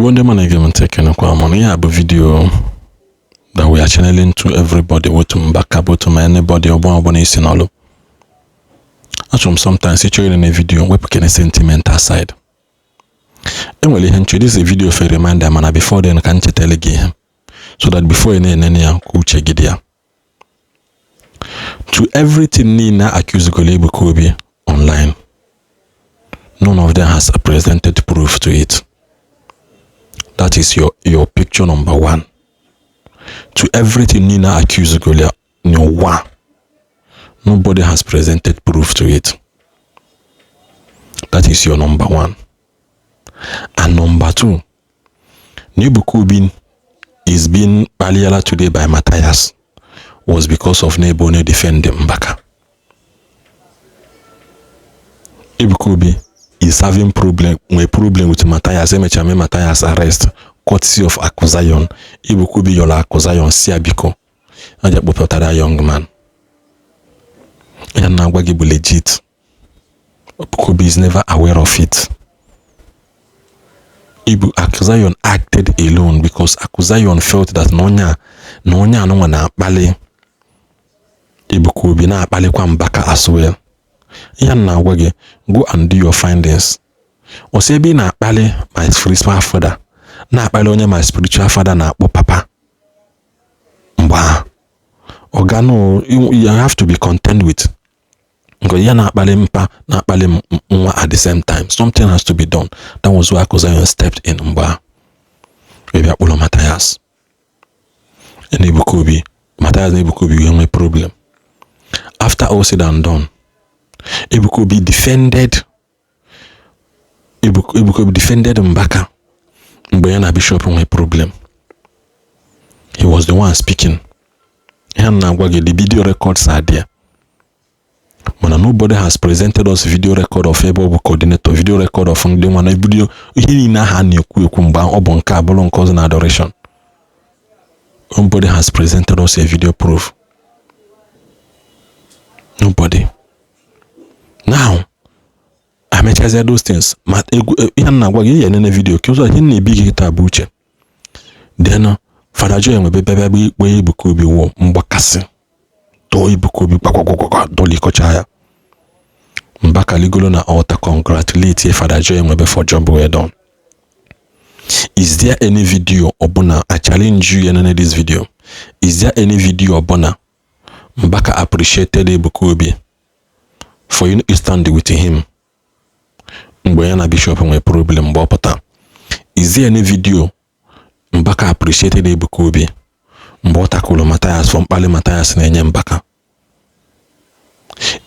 Igbo ndị ọma na-ege m ntị, ekenekwa m na ihe a bụ video that we are channeling to everybody, both Mbaka, both ma anybody ọgbọ ọbụla isi n'ọlụ. Achọrọ m sometimes ịchọ ịnene video, wepụ kene sentiment aside. Enwere ihe nche, this is a video for a reminder, mana before then ka m chetara gị ihe so that before ị na-enene ya ka uche gị dị ya. To everything niile accuse golo Ebuka Obi online, none of them has presented proof to it. That is your picture number one. To everything niile accuse golo n'ụwa, nobody has presented proof to it. That is your number one. And number two, Ebuka Obi is being kpaliala today by Matthias was because of n'ebe onye defend Mbaka. Ebuka Obi is having problem, nwee problem with Matthias. Emechara mee Matthias arrest courtesy of Aku Zion. Ebuka Obi yọrọ Aku Zion si ya biko aja kpọpụtara young man. Ya na-agwa gị bụ legit. Ebuka Obi is never aware of it. Ibu Aku Zion acted alone because Aku Zion felt that na onye a na onye anụnwa na-akpali Ebuka Obi, na-akpalikwa Mbaka as well. Ihe m na-agwa gị, go and do your findings. Ọsọ ebe ị na-akpali my spiritual father, na-akpali onye my spiritual father na-akpọ papa mgbe ahụ, ọga no, you have to be content with because ya na-akpali mpa na-akpali nwa at the same time. Something has to be done. That was why Aku Zion stepped in mgbe ahụ wee bịa kpọrọ Matthias na Ebuka Obi. Matthias na Ebuka Obi wee nwee problem. After all said and done, Ebuka Obi defended Mbaka mgbe ya na Bishop nwee problem. He was the one speaking. Ihe m na-agwa gị, the video records are there, mana nobody has presented us video record of ebe ọ bụ coordinator, video record of ndị nwa na video ihe niile ahụ a na-ekwu ekwu mgbe ọ bụ nke a bụrụ nke ọzọ na adoration. Nobody has presented us a video proof. Nobody. Now amechazie those things, ma egwu ihe m na-agwa gị, ihe nene video ka ụzọ ihe m na-ebi gị taa bụ uche. Then Fada Joe enwebe bịa bịa ikpe Ebuka Obi wụ mgbakasị tọọ Ebuka Obi gwagwagwagwa dọlikọcha ya. Mbaka ligolo na altar congratulate Fada Joe Enwebe for job well done. Is there any video ọbụna, I challenge you nene this video, is there any video ọbụna Mbaka appreciated Ebuka Obi for you stand with him mgbe ya na Bishop nwere problem mgbe ọ pụta? Is there any video Mbaka appreciated Ebuka Obi mgbe ọ takụrụ Matthias for mkpali Matthias na-enye Mbaka?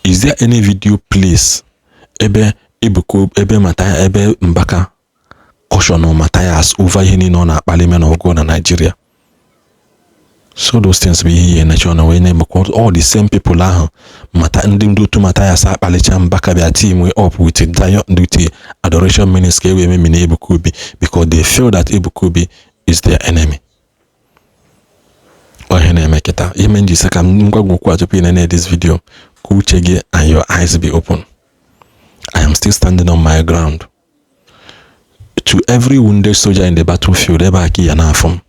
Is there any video place ebe Ebuka, ebe Matthias, ebe Mbaka caution Matthias over ihe niile ọ na-akpali men of God na Nigeria? So those things bụ ihe ihe nature na wee na-emekwa all the same people ahụ mata ndị ndị otu Matthias akpalicha Mbaka bịa team up with Zion, with the adoration ministry ka e wee memina Ebuka Obi because they feel that Ebuka Obi is their enemy. Ọ ihe na-eme kịta ihe mere m ji sị ka m gwa gị okwu a tupu ị nene this video ka uche gị and your eyes be open. I am still standing on my ground. To every wounded soldier in the battlefield, ebe a ka ya na-afụ m.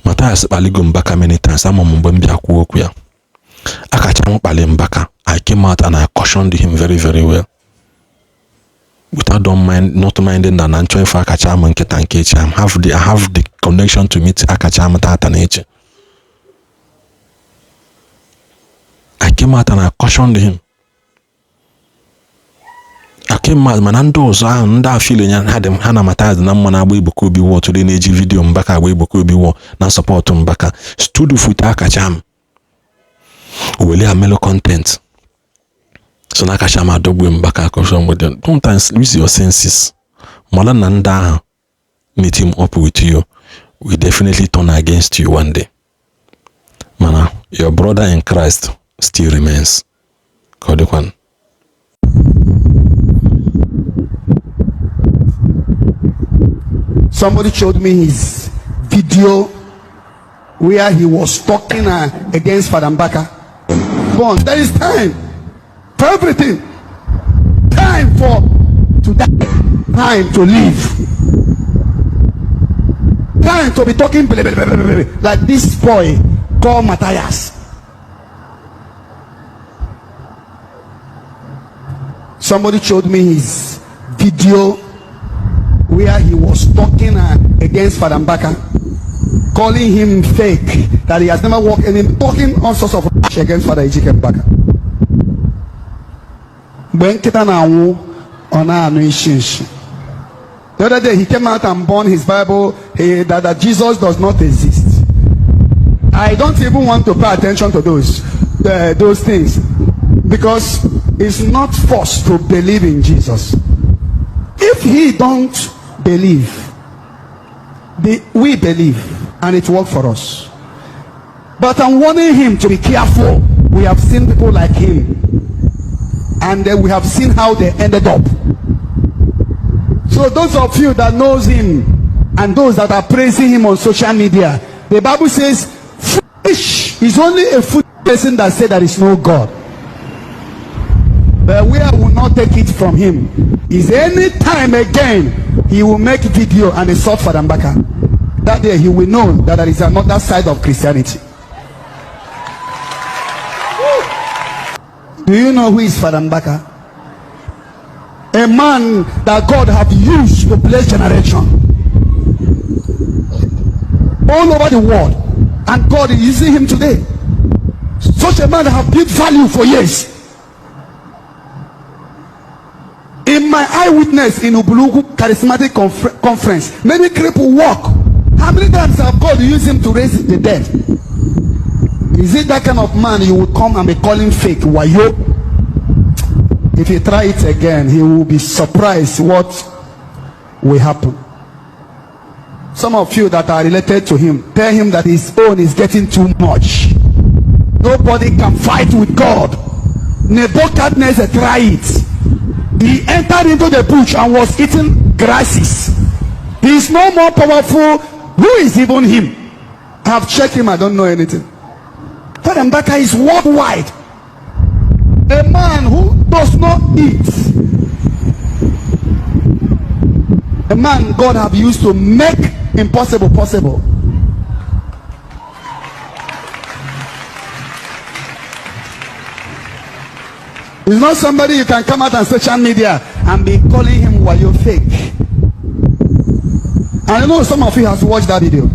Matthias kpaligo Mbaka many times. Ama m mgbe m bịa kwuo okwu ya akacha m kpali Mbaka, I came out and I cautioned him very very well without don't mind, not minding that na nchọ ife akacha m nkịta nke echi. I have the connection to meet akacha m tata na echi. I came out and I cautioned him. I came out, mana ndị ọzọ ahụ ndị afile ya ha dị ha na Matthias na mma na-agba Ebuka Obi wọ tụrụ na-eji video Mbaka agba Ebuka Obi wọ na support Mbaka stood with akacha m wele amelo content so na akacha m adọgbu Mbaka caution with them. Sometimes use your senses, mara na ndị ahụ meet him up with you will definitely turn against you one day, mana your brother in Christ still remains. Ka ọ dịkwanụ. Somebody showed me his video where he was talking against Father Mbaka. Born, there is time for everything. Time for to die, time to live. time to be talking blah, blah, blah, blah, blah, like this boy called Matthias. Somebody showed me his video where he was talking against Father Mbaka, calling him fake, that he has never worked any, talking all sorts of against Father Ejike Mbaka. Mgbe nkịta na-anwụ, ọ na-anụ isi nshi. The other day he came out and burned his Bible, that Jesus does not exist. I don't even want to pay attention to those things, because it's not forced to believe in Jesus. If he don't believe, we believe, and it worked for us. But I'm warning him to be careful. We have seen people like him, and then we have seen how they ended up. So those of you that knows him and those that are praising him on social media, the Bible says foolish is only a foolish person that said there is no God. But we will not take it from him. Is any time again he will make video and insult Father Mbaka. That day he will know that there is another side of Christianity. Do you know who is Father Mbaka? A man that God have used to bless generation all over the world, and God is using him today. Such a man have built value for years. In my eyewitness in Ubulu Charismatic Conference, many crippled walk. How many times have God used him to raise the dead? Is it that kind of man you would come and be calling fake? Wayo? If he try it again, he will be surprised what will happen. Some of you that are related to him, tell him that his own is getting too much. Nobody can fight with God. Nebuchadnezzar tried it. He entered into the bush and was eating grasses. He is no more powerful. Who is even him? I have checked him. I don't know anything. Father Mbaka is worldwide. A man who does not eat. A man God have used to make impossible possible. It's not somebody you can come out on social media and be calling him while you're fake. I know some of you has watched that video.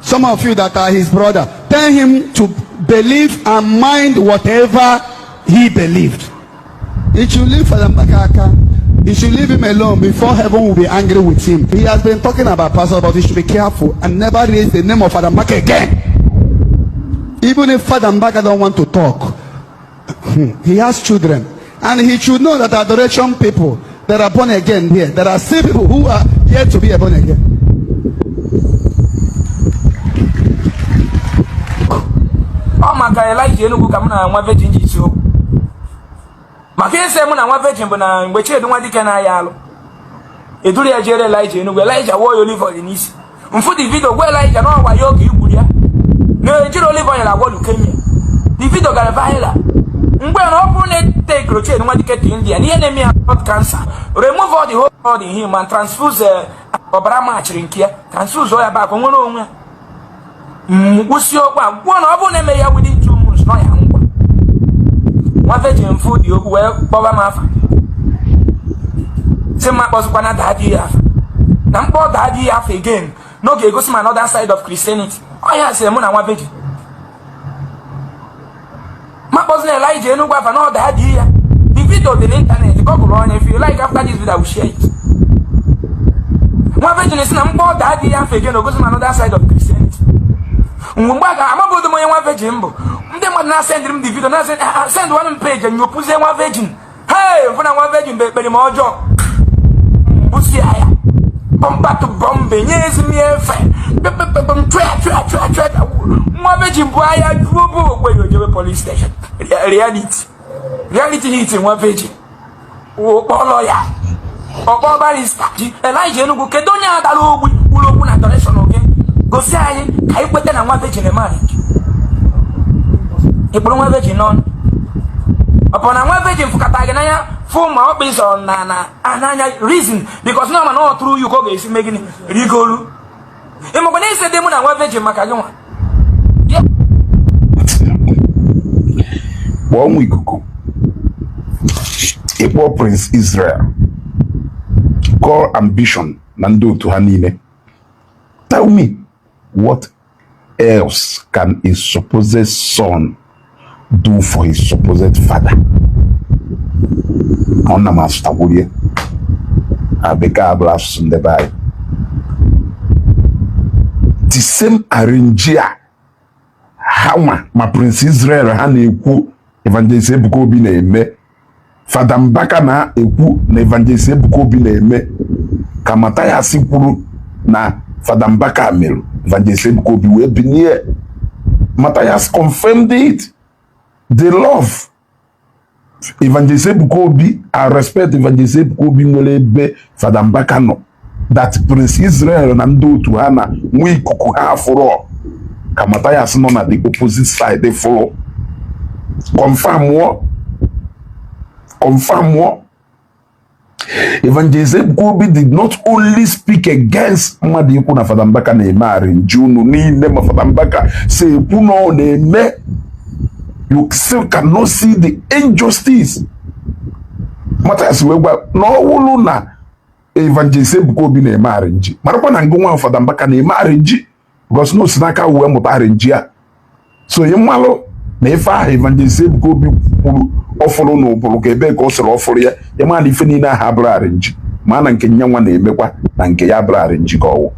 Some of you that are his brother, tell him to believe and mind whatever he believed. He should leave Father Mbaka. He should leave him alone before heaven will be angry with him. He has been talking about pastor, but he should be careful and never raise the name of Father Mbaka again. Even if Father Mbaka don't want to talk, he has children. And he should know that adoration people that are born again here, there are still people who are yet to be born again. Ọ maka Elijah Enugu ka mụ na nwa virgin ji isi okwu. Maka ese mụ na nwa virgin bụ na mgbe Chinedu Nwadike na-aya alụ, eduru ya jere Elijah Enugu. Elijah wụọ ya olive oil n'isi. Mfu the video gwa Elijah na ọwa ya oge igburu ya na ejiri olive oil agwọ leukemia. The video gara viral. Mgbe na ọ bụrụ na etekoro Chinedu Nwadike to India n'ihe na-eme ya blood cancer, remove all the whole blood in him and transfuse ọbara machiri nke ya, transfuse ya back, nwere onwe ya. Mgbusi okwu a gwuo na ọ bụrụ na eme ya within 2 months nọ ya ngwa. Nwa virgin mfu dị okwu wee kpọba m afa, si mma kpọzikwana daa ya afa na mkpọ daa di ya afa again n'oge egosi m another side of Christianity. Ọ ya sịrị mụ na nwa virgin ma kpọzi na Elijah Enugu afa na ọ daa di ya. The video dị n'ịntanetị, Google onye. If you like, after this video I will share it. Nwa virgin si na mkpọ daa di ya afa again ogosi m another side of Christianity. Mgbe a amabodo m onye nwa virgin bụ, ndị mmadụ na-asendịrị m the video, na-send one page nyopụzie nwa virgin. Hey, mfụ na nwa virgin bụ ekpere m ọjọọ, mbusi ya bọmba to bọmbe nye ezi m ya efe pepepepem chụa chụa chụa chụa. Nwa virgin bụ agha juo bụ okwe ya ojebe police station. Reality hit nwa virgin ụkpọrọ ya ọkpọ barrister ji Elijah Enugu. Kedu onye a dara ogbi kwuru okwu na adoration oge gosi anyị ka anyị kweta na nwa virgin marriage ịkpụrụ nwa virgin n'ọnụ? Ọpọ na nwa virgin fụkata gị n'anya, fụ ma ọ kpịsọ na n'anya reason, because na ma na ọ tụrụ you ka ọ ga-esi mee gịnị rigolu. Ịmakwa na ise dị mụ na nwa virgin maka gị nwa. Kpọọ nwa ikuku, ịkpọọ Prince Israel, call Ambition na ndị otu ha niile. Tell me, what else can a supposed son do for his supposed father? Ọ na m asụtakwurie na bekee abụrụ asụsụ ndị be anyị. The same arrange a ha nwa ma Prince Israel ha na-ekwu Evangelist Ebuka Obi na-eme, Fada Mbaka na-ekwu na Evangelist Ebuka Obi na-eme, ka Mathias kwuru na Fada Mbaka mere, Evangelist Ebuka Obi wee binie. Mathias confirmed it. The love Evangelist Ebuka Obi and respect Evangelist Ebuka Obi nwere ebe Fada Mbaka nọ, that Prince Israel na ndị otu ha na nwa ikuku ha fụrụ, ka Mathias nọ na the opposite side fụrụ, confirm, confirm. Evangelist Ebuka Obi did not only speak against mmadụ ikwu na Fada Mbaka na-eme arrange. Unu niile ma Fada Mbaka si ekwu na ọ na-eme. You still cannot see the injustice. Mathias wee gwa na ọ wụrụ na Evangelist Ebuka Obi na-eme arrange, marakwa na ngụ nwa Fada Mbaka na-eme arrange, because na o si n'aka wee mụta arrange a. So ị mmalụ na ife ahụ Evangelist Ebuka Obi kwuru ọfụrụ na ụbụrụ ka ebe ka ọ sịrị ọfụrụ ya, ya ma na ife niile ahụ abụrụ arrange, ma na nke nyanwa na-emekwa na nke ya abụrụ arrange ka ọwụ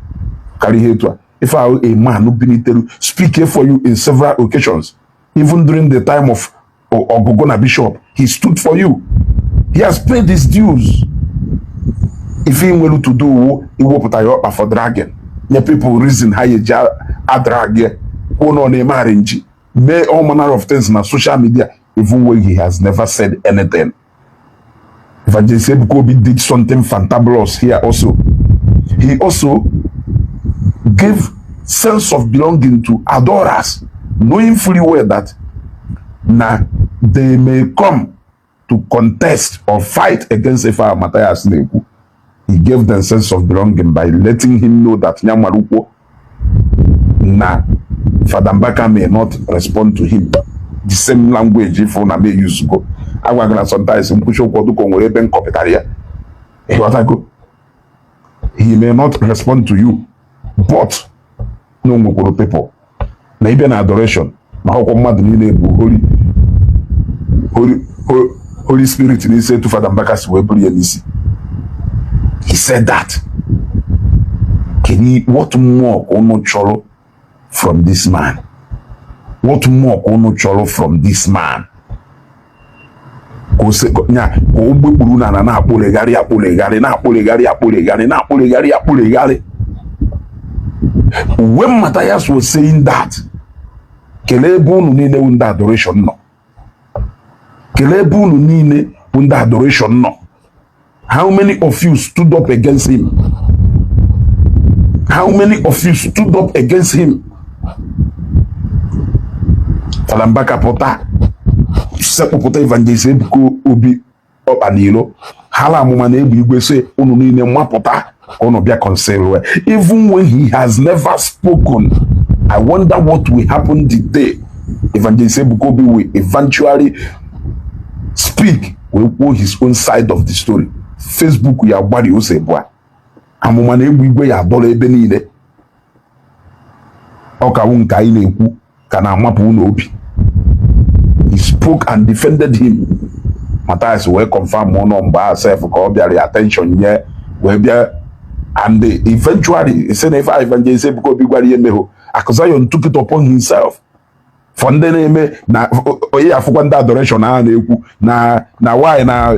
karịa ihe etu a. Ife ahụ, a man biliteru speak for you in several occasions, even during the time of ọgụgụ na bishop, he stood for you. He has paid his dues. Ife nwere to do wu iwepụta ya ọkpa for dragging, nye people reason ha eji adrag ya, kwuo na ọ na-eme arrange, mee all manner of things na social media, even when he has never said anything. Evangelist Ebuka Obi did something fantabulous here also. He also gave sense of belonging to adorers, knowing fully well that na they may come to contest or fight against ife Matthias na-ekwu. He gave them sense of belonging by letting him know that Nyamarukwo na Fada Mbaka may not respond to him the same language. If na may use go agwaghị na sometimes nkwuchi okwu ọdụka o nwere ebe nkọpụtara ya, ịghọtago? He may not respond to you, but na o nwekwuru people na ịbịa na adoration na ọkwọ mmadụ niile bụ holy holy holy spirit n'isi etu Fada Mbaka si wee bụrụ ya n'isi. He said that. Kedu what more ka unu chọrọ from this man? What more ka unu chọrọ from this man? Ka o se nya ka o gbekpuru na na-akpụrịgharị akpụrịgharị, na-akpụrịgharị akpụrịgharị, na-akpụrịgharị akpụrịgharị. When Matthias was saying that, kelee ebe unu niile bụ ndị adoration nọ. Kelee ebe unu niile bụ ndị adoration nọ. How many of you stood up against him? How many of you stood up against him? Fada Mbaka pụta sekpụpụta Evangelist Ebuka Obi ọkpa n'ilo ha la amụma na egbe igwe sị unu niile nwapụta ka unu bịa conceal, even when he has never spoken. I wonder what will happen the day Evangelist Ebuka Obi will eventually speak, wee kwuo his own side of the story. Facebook ya gbari ose bụ a amụma na egbe igwe ya adọrọ ebe niile. Ọkawu nke anyị na-ekwu ka na-amapụ unu obi. He spoke and defended him. Matthias wee confirm ụnọ mgbe ahụ sef ka ọ bịara ya attention nye wee bịa, and eventually sị na ife Evangelist Ebuka Obi gwara ihe mehụ, Akuzayon took it upon himself for ndị na-eme na onye afụkwa ndị adoration ahụ na-ekwu na why na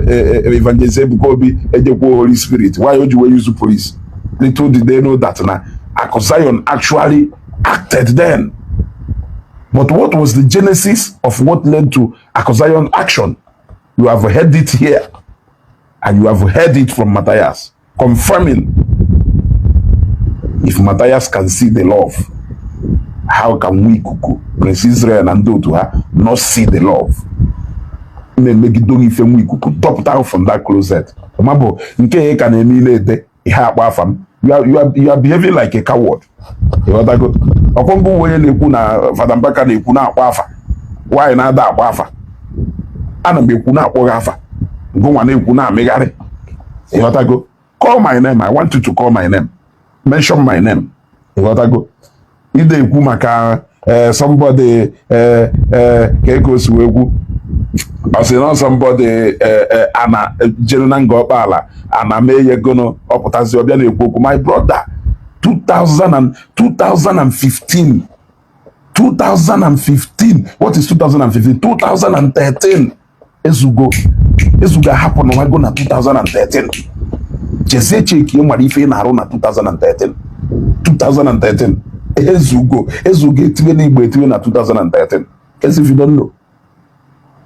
Evangelist Ebuka Obi ejekwuo Holy Spirit, why o ji wee use police. Little did they know that na Akuzayon actually acted then. But what was the genesis of what led to Akuzayon action? You have heard it here, and you have heard it from Matthias confirming. If Matthias can see the love, how can we, Kuku, Prince Israel na ndị otu ha, not see the love? Na-emegide gị ife nwa ikuku dọpụta from that closet. Ma bụ nke ya ka na-eme ị na-ede ihe akpọ afa m. You are behaving like a coward. Ịghọtago? Ọkwọ ngụ onye na-ekwu na Fada Mbaka na-ekwu na-akpọ afa. Nwaanyị na-ada akpọ afa, ana m ekwu na-akpọghị afa. Ngụnwa na-ekwu na-amịgharị. Ịghọtago? Call my name. I want you to call my name, mention my name. Ịghọtago? Ide ekwu maka somebody ka ego si wee kwu, ọ sị na somebody ana jere na nga ọkpala ana mee ya egono ọpụtazi ọbịa na-ekwu okwu. My brother, 2000 and 2015, 2015, what is 2015? 2013. Ezugo, ezugo ahapụ na nwago na 2013. Jezie cheki nwere ife ị na-arụ na 2013. 2013, ezugo, ezugo etiwe n'igbo etiwe na 2013. Kesi if you don't know,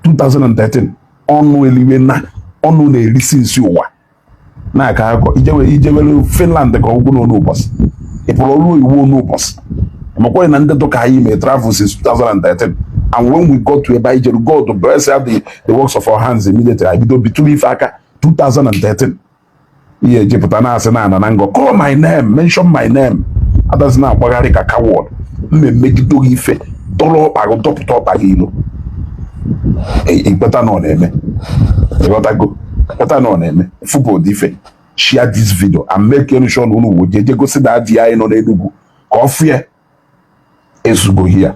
2013 ọnụ eliwe na ọnụ na-erisi nsi ụwa na-aka akọ ijewere ijewere Finland ka ọgwụgwụ n'ọnụ ụbọchị ị pụrụ ọrụ iwu ọnụ ụbọchị makwa na ndị dụka anyị mee travel since 2013. And when we got to ebe anyị jere, God bless the works of our hands immediately. Anyị bido bitụrụ ife aka 2013. Ihe ejepụta na-asị na ana na ngọ. Call my name, mention my name. Adazi na-agbagharị ka coward. Mmemmegide gị ife dọrọ ọkpa gị dọpụta ọkpa gị ilo. Ikweta na ọ na-eme. Ịghọtago? Kweta na ọ na-eme. Fụbụ ụdị ife. Share this video and make sure na unu wo jeje gosi na di anyị nọ n'Enugu ka ọ fụ ya. Ezugo here.